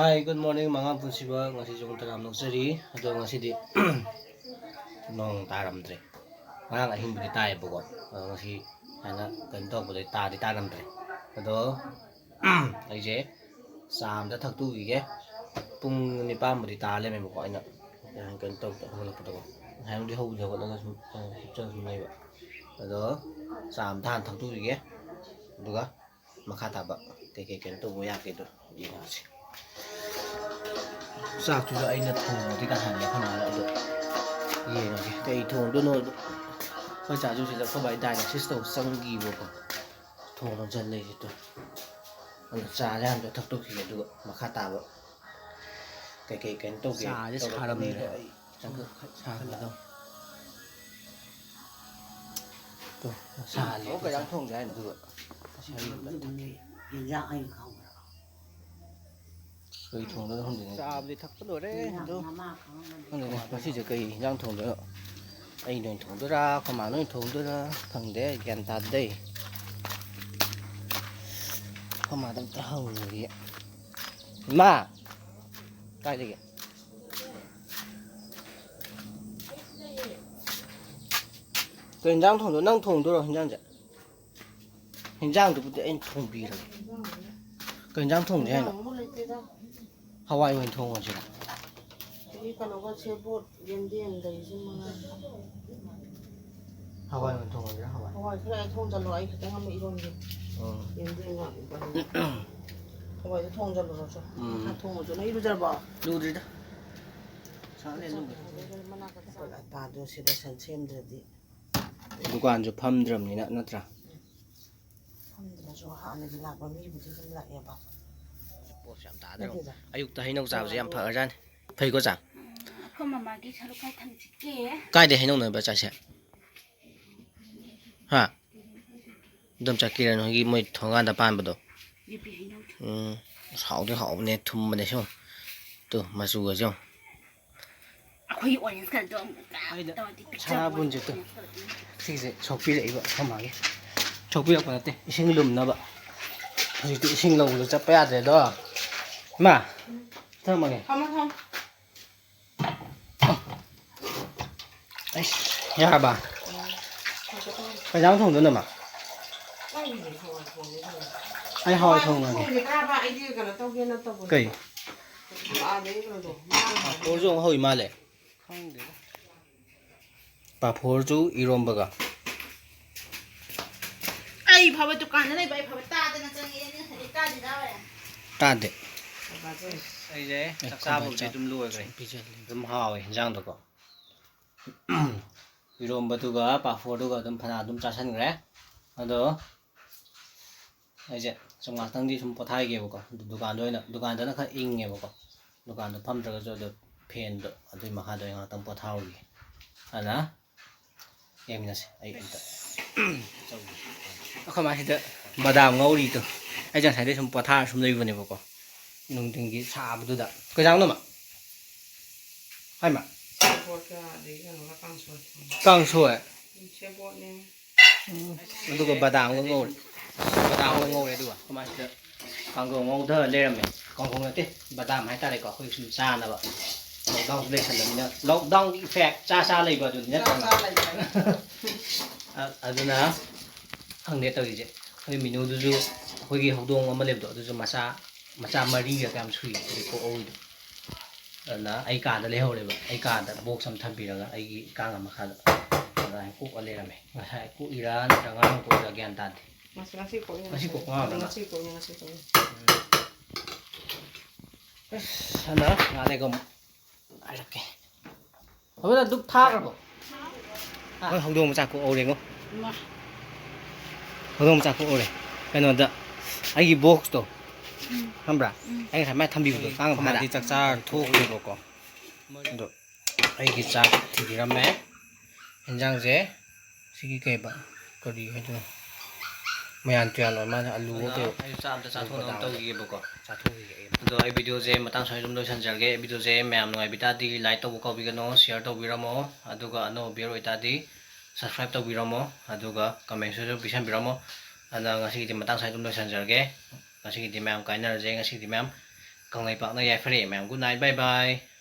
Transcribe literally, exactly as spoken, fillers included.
Hi, good morning, ꯃꯉꯥ ꯄꯨꯟꯁꯤꯕ꯫ ꯉꯁꯤꯁꯨ ꯑꯃꯨꯛ ꯇꯔꯥꯝꯅ ꯑꯣꯛꯆꯔꯤ꯫ ꯑꯗꯣ ꯉꯁꯤꯗꯤ ꯅꯣꯡ ꯇꯥꯔꯝꯗ꯭ꯔꯦ꯫ ꯉꯔꯥꯡ ꯑꯍꯤꯡꯕꯨꯗꯤ ꯇꯥꯏꯌꯦꯕꯀꯣ꯫ ꯑꯗꯣ ꯉꯁꯤ ꯁꯨꯃꯥꯏꯅ ꯀꯩꯅꯣ ꯇꯧꯕꯗꯩ ꯇꯥꯗꯤ ꯇꯥꯔꯝꯗ꯭ꯔꯦ꯫ ꯑꯗꯣ ꯑꯩꯁꯦ ꯆꯥ ꯑꯝꯇ ꯊꯛꯇꯣꯛꯈꯤꯒꯦ꯫ ꯄꯨꯡ ꯅꯤꯄꯥꯟꯕꯨꯗꯤ ꯇꯥ ꯂꯩꯔꯝꯃꯦꯕꯀꯣ꯫ ꯑꯩꯅ ꯀꯩꯅꯣ ꯇꯧꯕꯗ ꯍꯧꯒꯠꯂꯛꯄꯗꯀꯣ꯫ ꯉꯁꯥꯏꯕꯨꯗꯤ ꯍꯧꯕꯗꯤ ꯍꯧꯒꯠꯂꯒ ꯁꯨꯝ ꯍꯤꯞꯆꯔ ꯁꯨꯝ ꯂꯩꯕ꯫ ꯑꯗꯣ ꯆꯥ ꯑꯝꯇ ꯍꯥꯟꯅ ꯊꯛꯇꯣꯛꯈꯤꯒꯦ꯫ ꯑꯗꯨꯒ ꯃꯈꯥ ꯇꯥꯕ ꯀꯩꯀꯩ ꯀꯩꯅꯣ ꯇꯧꯕ ꯌꯥꯒꯦꯗꯣ ꯌꯦꯡꯉꯁꯤ꯫ ꯆꯥꯛꯇꯨꯁꯨ ꯑꯩꯅ ꯊꯣꯡꯉꯗꯤ ꯀꯥ ꯍꯪꯉꯦ ꯑꯩꯈꯣꯏ ꯃꯥꯅ꯫ ꯑꯗꯣ ꯌꯦꯡꯉꯒꯦ ꯀꯩ ꯊꯣꯡꯗꯣꯏꯅꯣꯗꯣ꯫ ꯑꯩꯈꯣꯏ ꯆꯥꯁꯨ ꯁꯤꯗ ꯑꯩꯈꯣꯏ ꯕꯥꯏ dialysis ꯇꯧ ꯆꯪꯈꯤꯕꯀꯣ꯫ ꯊꯣꯡ ꯂꯣꯟꯁꯤꯜ ꯂꯩꯔꯤꯗꯣ꯫ ꯑꯗꯣ ꯆꯥꯁꯦ ꯍꯥꯟꯅ ꯊꯛꯇꯣꯛꯈꯤꯒꯦ, ꯑꯗꯨꯒ ꯃꯈꯥ ꯇꯥꯕ ꯀꯩꯀꯩ ꯀꯩꯅꯣ ꯇꯧꯒꯦ ꯆꯥꯁꯦ ꯇꯧꯔꯛꯀꯅꯤꯗꯣ ꯁꯥꯔꯝꯗ꯭ꯔꯦ꯫ ꯑꯩ ꯆꯪꯈꯠ-, ꯁꯥꯍꯜꯂꯦ꯫ ꯇꯣ, ꯁꯥꯍꯜꯂꯦ꯫ ꯑꯣ, ꯀꯩ ꯏꯟꯖꯥꯡ ꯊꯣꯡꯒꯦ ꯍꯥꯏꯅꯣ? ꯑꯗꯨꯒ ꯉꯁꯤ ꯑꯩ ꯑꯝꯇ ꯊꯛꯀꯦ꯫ ꯌꯦꯟꯖꯥꯡ ꯑꯩ ꯈꯪꯕ꯭ꯔꯥ? ꯀꯩ ꯊꯣꯡꯗꯣꯏꯅꯣ ꯈꯪꯗꯦꯅꯦ꯫ ꯆꯥꯕꯗꯤ ꯊꯛꯄ ꯂꯣꯏꯔꯦ, ꯌꯦꯟꯖꯥꯡ ꯑꯗꯣ ꯅꯃꯥ ꯈꯪꯉꯝꯃꯅꯤ꯫ ꯈꯪꯗꯦꯅꯦ, ꯉꯁꯤꯁꯦ ꯀꯩ ꯏꯟꯖꯥꯡ ꯊꯣꯡꯗꯣꯏꯅꯣ? ꯑꯩꯅ ꯑꯣꯏꯅ ꯊꯣꯡꯗꯣꯏꯔꯥ, ꯑꯩꯈꯣꯏ ꯃꯥꯅ ꯑꯣꯏꯅ ꯊꯣꯡꯗꯣꯏꯔꯥ? ꯈꯪꯗꯦ, ꯒ꯭ꯌꯥꯟ ꯇꯥꯗꯦ꯫ ꯑꯩꯈꯣꯏ ꯃꯥꯗ ꯑꯝꯇ ꯍꯪꯉꯨꯒꯦ꯫ ꯏꯃꯥ! ꯀꯥꯏ ꯂꯩꯒꯦ? ꯀꯩ ꯏꯟꯖꯥꯡ ꯊꯣꯡꯗꯣꯏꯅꯣ? ꯅꯪ ꯊꯣꯡꯗꯣꯏꯔꯣ ꯏꯟꯖꯥꯡꯁꯦ? ꯏꯟꯖꯥꯡꯗꯨꯕꯨꯗꯤ ꯑꯩꯅ ꯊꯣꯡꯕꯤꯔꯒꯦ꯫ ꯀꯩ ꯏꯟꯖꯥꯡ ꯊꯣꯡꯁꯦ ꯍꯥꯏꯅꯣ? ꯏꯟꯖꯥꯡ ꯑꯃꯨꯛ ꯂꯩꯇꯦꯗ꯫ ꯍꯋꯥꯏ ꯑꯣꯏꯅ ꯊꯣꯡꯉꯁꯤꯔ? ꯑꯩ ꯀꯩꯅꯣꯒ ꯁꯦꯕꯣꯠ, ꯌꯦꯟꯗꯦꯝ ꯂꯩꯁꯤ ꯃꯉꯥꯏ꯫ ꯍꯋꯥꯏ ꯑꯣꯏꯅ ꯊꯣꯡꯉꯁꯤꯔ? ꯍꯋꯥꯏ꯫ ꯍꯋꯥꯏ ꯈꯔ ꯊꯣꯡꯖꯜꯂꯣ, ꯑꯩ ꯈꯤꯇꯪ ꯑꯃ ꯏꯔꯣꯟꯒꯦ꯫ ꯎꯝ꯫ ꯌꯦꯟꯗꯦꯝꯒ ꯏꯔꯣꯟꯒꯦ꯫ ꯍꯋꯥꯏꯗꯣ ꯊꯣꯡꯖꯜꯂꯨꯔꯣ, ꯆꯣ꯫ ꯎꯝ꯫ ꯅꯪ ꯊꯣꯡꯉꯁꯨ, ꯅꯪ ꯏꯔꯨꯖꯔꯕꯣ? ꯂꯨꯗ꯭ꯔꯤꯗ꯫ ꯁꯥ ꯂꯩ ꯂꯨꯗ꯭ꯔꯤ꯫ ꯑꯇꯥꯗꯣ ꯁꯤꯗ ꯁꯟ ꯁꯦꯝꯗ꯭ꯔꯗꯤ꯫ ꯗꯨꯀꯥꯟꯁꯨ ꯐꯝꯗ꯭ꯔꯕꯅꯤꯅ, ꯅꯠꯇ꯭ꯔꯥ? ꯐꯝꯗ꯭ꯔꯁꯨ ꯍꯥꯟꯅꯒꯤ ꯂꯥꯛꯄ ꯃꯤꯕꯨꯗꯤ ꯑꯗꯨꯝ ꯂꯥꯛꯑꯦꯕ꯫ ꯄꯣꯠꯁꯨ ꯌꯥꯝ ꯇꯥꯗ꯭ꯔꯣ? ꯅꯠꯇꯦꯗ꯫ ꯑꯌꯨꯛꯇ ꯍꯩꯅꯧ ꯆꯥꯕꯁꯦ ꯌꯥꯝ ꯐꯒ꯭ꯔꯖꯥꯠꯅꯤ꯫ ꯐꯩꯀꯣ, ꯆꯥ? ꯑꯩꯈꯣꯏ ꯃꯃꯥꯒꯤ ꯁꯔꯨꯛ ꯈꯔ ꯊꯝꯁꯤꯒꯦ꯫ ꯀꯥꯏꯗꯩ ꯍꯩꯅꯧꯅꯣ ꯆꯥꯁꯦ? ꯍꯥ? ꯏꯟꯗꯣꯝꯆꯥ ꯀꯤꯔꯟ ꯍꯣꯏꯒꯤ ꯃꯣꯏ ꯊꯣꯡꯒꯥꯟꯗ ꯄꯥꯟꯕꯗꯣ꯫ ꯌꯨꯕꯤ ꯍꯩꯅꯧꯗꯣ꯫ ꯎꯝ꯫ ꯑꯁ, ꯍꯥꯎꯗꯤ ꯍꯥꯎꯕꯅꯦ, ꯊꯨꯝꯕꯅꯦ ꯁꯨꯝ꯫ ꯇꯨ, ꯃꯆꯨꯒꯁꯦ ꯌꯦꯡꯉꯣ꯫ ꯑꯩꯈꯣꯏꯒꯤ ꯑꯣꯔꯦꯟꯖ ꯀꯂꯔꯗꯣ ꯑꯃꯨꯛ ꯇꯧꯔꯗꯤ ꯄꯤꯛꯆꯕ ꯁꯅꯥꯕꯨꯟꯁꯦ ꯇꯨ꯫ ꯑꯣꯔꯦꯟꯖ ꯀꯂꯔꯗꯨꯅ꯫ ꯁꯤꯁꯦ ꯁꯣꯛꯄꯤꯔꯛꯏꯕ ꯑꯩꯈꯣꯏ ꯃꯥꯒꯤ꯫ ꯁꯣꯛꯄꯤꯔꯛꯄ ꯅꯠꯇꯦ, ꯏꯁꯤꯡ ꯂꯨꯝꯅꯕ꯫ ꯍꯧꯖꯤꯛꯇꯤ ꯏꯁꯤꯡ ꯂꯧꯕꯗꯣ ꯆꯠꯄ ꯌꯥꯗ꯭ꯔꯦꯗꯣ꯫ ꯃꯥ, ꯊꯝꯃꯒꯦ꯫ ꯊꯝꯃꯣ, ꯊꯝꯃꯣ꯫ ꯑꯩꯁ, ꯌꯥꯔꯕ? ꯀꯩ ꯏꯟꯖꯥꯡ ꯊꯣꯡꯗꯣꯏꯅꯣ, ꯃꯥ? ꯅꯪꯒꯤꯗꯤ ꯍꯋꯥꯏ ꯊꯣꯡꯉꯦ ꯊꯣꯡꯉꯦ꯫ ꯑꯩ ꯍꯋꯥꯏ ꯍꯋꯥꯏ ꯊꯣꯡꯉꯒꯦ꯫ ꯊꯣꯡꯒꯦ ꯀꯔꯥꯕ? ꯑꯩꯗꯤ ꯀꯩꯅꯣ ꯇꯧꯒꯦꯅ ꯇꯧꯕꯅꯦ꯫ ꯀꯩ? ꯑꯥꯗꯩ ꯀꯩꯅꯣꯗꯣ, ꯃꯥ ꯄꯥꯐꯣꯔꯁꯨ ꯑꯃꯨꯛ ꯍꯧꯔꯤ ꯃꯥꯜꯂꯦ꯫ ꯈꯪꯗꯦꯗ꯫ ꯄꯥꯐꯣꯔꯁꯨ ꯏꯔꯣꯝꯕꯒ꯫ ꯑꯩ ꯐꯥꯎꯕ ꯗꯨꯀꯥꯟꯗ ꯂꯩꯕ ꯑꯩ ꯐꯥꯎꯕ ꯇꯥꯗꯅ ꯆꯪꯉꯛꯑꯦ, ꯉꯁꯥꯏꯗꯩ ꯇꯥꯗ꯭ꯔꯤ ꯇꯥꯕ ꯌꯥꯝ꯫ ꯇꯥꯗꯦ꯫ ꯑꯩꯁꯦ ꯑꯩ ꯆꯥꯛ ꯆꯥꯕꯕꯨꯗꯤ ꯈꯣꯡꯕꯥꯟ ꯑꯗꯨꯝ ꯂꯣꯏꯈ꯭ꯔꯦ꯫ ꯆꯥꯛ ꯄꯤꯖꯜꯂꯤ꯫ ꯑꯗꯨꯝ ꯍꯥꯎꯋꯦ ꯍꯤꯟꯖꯥꯡꯗꯣꯀꯣ꯫ ꯏꯔꯣꯝꯕꯗꯨꯒ ꯄꯥꯐꯣꯔꯗꯨꯒ ꯑꯗꯨꯝ ꯐꯅ ꯑꯗꯨꯝ ꯆꯥꯁꯟꯈ꯭ꯔꯦ꯫ ꯑꯗꯣ ꯑꯩꯁꯦ ꯁꯨꯝ ꯉꯥꯛꯇꯪꯗꯤ ꯁꯨꯝ ꯄꯣꯊꯥꯒꯦꯕꯀꯣ꯫ ꯑꯗꯨ ꯗꯨꯀꯥꯟꯗ ꯑꯣꯏꯅ, ꯗꯨꯀꯥꯟꯗꯅ ꯈꯔ ꯏꯪꯉꯦꯕꯀꯣ꯫ ꯗꯨꯀꯥꯟꯗꯣ ꯐꯝꯗ꯭ꯔꯒꯁꯨ ꯑꯗꯨ ꯐꯦꯟꯗꯣ ꯑꯗꯨꯏ ꯃꯈꯥꯗ ꯑꯣꯏꯅ ꯉꯥꯛꯇꯪ ꯄꯣꯊꯥꯍꯧꯈꯤꯒꯦ꯫ ꯑꯗꯨꯅ ꯌꯦꯡꯃꯤꯟꯅꯁꯦ꯫ ꯑꯩ ꯑꯝꯇ ꯆꯧꯒꯦ꯫ ꯑꯩꯈꯣꯏ ꯃꯥꯁꯤꯗ ꯕꯗꯥꯝ ꯉꯧꯔꯤꯗꯣ꯫ ꯑꯩꯁꯦ ꯉꯁꯥꯏꯗꯩ ꯁꯨꯝ ꯄꯣꯊꯥꯔ ꯁꯨꯝ ꯂꯩꯕꯅꯦꯕꯀꯣ꯫ ꯅꯨꯡꯊꯤꯟꯒꯤ ꯁꯥꯕꯗꯨꯗ꯫ ꯀꯩ ꯏꯟꯖꯥꯡꯅꯣ, ꯃꯥ? ꯍꯥꯏ, ꯃꯥ? ꯁꯦꯕꯣꯠꯀ ꯑꯗꯒꯤ ꯀꯩꯅꯣꯒ ꯀꯥꯡꯁꯣꯏ ꯊꯣꯡꯉꯦ꯫ ꯀꯥꯡꯁꯣꯏ? ꯎꯝ, ꯁꯦꯕꯣꯠꯅꯦ꯫ ꯎꯝ, ꯑꯗꯨꯒ ꯕꯗꯥꯝꯒ ꯉꯧꯔꯦ꯫ ꯕꯗꯥꯝꯒ ꯉꯧꯔꯦ, ꯑꯗꯨꯒ ꯑꯩꯈꯣꯏ ꯃꯥꯁꯤꯗ ꯀꯥꯡꯒꯧ ꯉꯧꯊ ꯂꯩꯔꯝꯃꯦ꯫ ꯀꯥꯡꯒꯧ ꯅꯠꯇꯦ, ꯕꯗꯥꯝ ꯍꯥꯏꯇꯥꯔꯦꯀꯣ, ꯑꯩꯈꯣꯏ ꯁꯨꯝ ꯆꯥꯅꯕ꯫ Lockdownꯁꯨ ꯂꯩꯁꯜꯂꯃꯤꯅ, lockdownꯒꯤ effect ꯆꯥ ꯆꯥ ꯂꯩꯕ ꯑꯗꯨꯅꯤ ꯆꯥ ꯅꯠꯇ꯭ꯔꯣ? ꯆꯥ ꯂꯩꯕ ꯍꯥꯏꯗꯣ꯫ ꯑ-, ꯑꯗꯨꯅ ꯈꯪꯗꯦ ꯇꯧꯔꯤꯁꯦ꯫ ꯑꯩꯈꯣꯏ ꯃꯤꯅꯨꯗꯨꯁꯨ ꯑꯩꯈꯣꯏꯒꯤ ꯍꯧꯗꯣꯡ ꯑꯃ ꯂꯩꯕꯗꯣ, ꯑꯗꯨꯁꯨ ꯃꯆꯥ, ꯃꯆꯥ ꯃꯔꯤꯒ ꯀꯌꯥꯝ ꯁꯨꯏ ꯍꯧꯖꯤꯛ ꯀꯣꯛꯍꯧꯔꯤꯗꯣ꯫ ꯑꯗꯨꯅ ꯑꯩ ꯀꯥꯗ ꯂꯩꯍꯧꯔꯦꯕ꯫ ꯑꯩ ꯀꯥꯗ box ꯑꯃ ꯊꯝꯕꯤꯔꯒ ꯑꯩꯒꯤ ꯀꯥꯡ ꯑꯃ ꯃꯈꯥꯗ ꯑꯗꯨꯃꯥꯏꯅ ꯀꯣꯛꯑ ꯂꯩꯔꯝꯃꯦ꯫ ꯉꯁꯥꯏ ꯀꯣꯛꯏꯔꯥ ꯅꯠꯇ꯭ꯔꯒ ꯉꯔꯥꯡ ꯀꯣꯛꯏꯔꯥ ꯒ꯭ꯌꯥꯟ ꯇꯥꯗꯦ꯫ ꯉꯁꯤ, ꯉꯁꯤ ꯀꯣꯛꯏ, ꯉꯁꯤ ꯉꯁꯤ꯫ ꯀꯣꯛꯄ ꯃꯥꯜꯂꯦ꯫ ꯉꯁꯤ ꯀꯣꯛꯏ, ꯉꯁꯤ ꯀꯣꯛꯏ꯫ ꯎꯝ꯫ ꯑꯁ, ꯍꯟꯗꯛ ꯉꯥꯏꯍꯥꯛ ꯂꯩꯔꯒ ꯑꯃꯨꯛ ꯍꯥꯏꯔꯛꯀꯦ꯫ ꯑꯃꯅ ꯗꯨꯛ ꯊꯥꯈ꯭ꯔꯕꯣ? ꯍꯣꯏ, ꯍꯧꯗꯣꯡ ꯃꯆꯥ ꯀꯣꯛꯍꯧꯔꯦꯉꯣ꯫ ꯏꯃꯥ꯫ ꯍꯧꯗꯣꯡ ꯃꯆꯥ ꯀꯣꯛꯍꯧꯔꯦ꯫ ꯀꯩꯅꯣꯗ, ꯑꯩꯒꯤ boxꯇꯣ, ꯎꯝ꯫ ꯈꯪꯕ꯭ꯔꯥ? ꯎꯝ꯫ ꯑꯩ ꯉꯁꯥꯏ ꯃꯥꯏ ꯊꯝꯕꯤꯕꯗꯣ, ꯍꯣꯏ꯫ ꯀꯥꯡ ꯃꯈꯥꯗ꯫ ꯑꯩꯈꯣꯏ ꯃꯥꯗꯤ ꯆꯥꯛ ꯆꯥꯔ ꯊꯣꯛꯈ꯭ꯔꯦꯕꯀꯣ꯫ ꯑꯗꯣ ꯑꯩꯒꯤ ꯆꯥꯛ ꯊꯤꯕꯤꯔꯝꯃꯦ꯫ ꯏꯟꯖꯥꯡꯁꯦ ꯁꯤꯒꯤ ꯀꯩꯕ, ꯀꯔꯤ ꯍꯥꯏꯗꯣꯏꯅꯣ? ꯃꯌꯥꯟ ꯇꯨꯌꯥꯟ ꯑꯣꯏ ꯃꯥꯜꯂꯦ, ꯑꯂꯨꯒ ꯑꯗꯨꯅ ꯀꯩ ꯑꯩꯁꯨ ꯆꯥꯛ ꯑꯝꯇ ꯆꯥꯊꯣꯛꯅꯕ ꯇꯧꯈꯤꯒꯦꯕꯀꯣ꯫ ꯆꯥꯊꯣꯛꯈꯤꯒꯦ ꯑꯩ꯫ ꯑꯗꯣ ꯑꯩ videoꯁꯦ ꯃꯇꯥꯡ ꯁ꯭ꯋꯥꯏꯗ ꯑꯗꯨꯝ ꯂꯣꯏꯁꯤꯟꯖꯔꯒꯦ꯫ Videoꯁꯦ ꯃꯌꯥꯝ ꯅꯨꯡꯉꯥꯏꯕꯤ ꯇꯥꯔꯗꯤ like ꯇꯧꯕ ꯀꯥꯎꯕꯤꯒꯅꯣ, share ꯇꯧꯕꯤꯔꯝꯃꯣ, ꯑꯗꯨꯒ ꯑꯅꯧꯕ viewer ꯑꯣꯏꯇꯥꯔꯗꯤ subscribe ꯇꯧꯕꯤꯔꯝꯃꯣ, ꯑꯗꯨꯒ commentꯁꯨ ꯑꯗꯨꯝ ꯄꯤꯁꯟꯕꯤꯔꯝꯃꯣ꯫ ꯑꯗꯨꯅ ꯉꯁꯤꯒꯤꯗꯤ ꯃꯇꯥꯡ ꯁ꯭ꯋꯥꯏꯗ ꯑꯗꯨꯝ ꯂꯣꯏꯁꯤꯟꯖꯔꯒꯦ꯫ ꯉꯁꯤꯒꯤꯗꯤ ꯃꯌꯥꯝ ꯀꯥꯏꯅꯔꯁꯦ꯫ ꯉꯁꯤꯒꯤꯗꯤ ꯃꯌꯥꯝ ꯀꯪꯂꯩꯄꯥꯛꯅ ꯌꯥꯏꯐꯔꯦ꯫ ꯃꯌꯥꯝ good night, bye bye꯫